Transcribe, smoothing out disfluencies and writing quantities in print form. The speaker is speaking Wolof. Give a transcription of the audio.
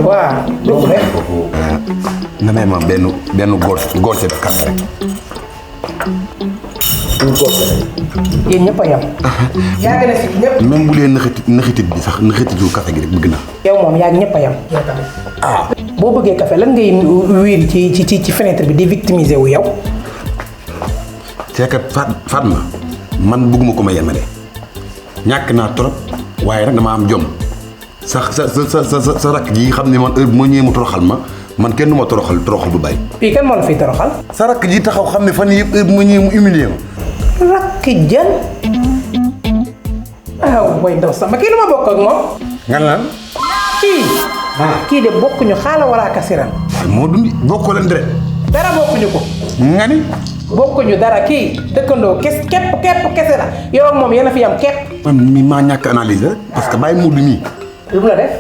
waaw dugg rek. nga may ma benn góor ci café rek. yéen ñëpp a yem. yaa gën a si ñëpp. même bu dee naxitit bi sax naxititu café gi rek bëgg naa. yow moom yaa ñëpp a yem. yow tamit. boo bëggee café lan ngay wiir ci fenêtre bi di victimiser wu yow. c'est que Fatma man bëgguma ko ma yemale ñàkk naa trop waaye nag dama am jom sa rakk ji xam ne man heure bu ma ñëwee mu toroxal man kenn du ma toroxal bu bàyyi. fii kan moo la fiy toroxal. sa rakk ji taxaw xam ne fan yii yëpp heure bu ma ñëwee mu humilier ma. rakk jën. way ndaw sama kii lu ma bokk ak moom. nga naan. kii de bokkuñu xaala wala kasiran. waaye moo dundi bokkoo leen deret. dara bokkuñu ko. nga ni. bokkuñu dara kii dëkkandoo képp kese la yow ak moom yéen a fi yam képp. man mi maa ñàkk analyse rek parce que bàyyi mu du nii. lu mu la def.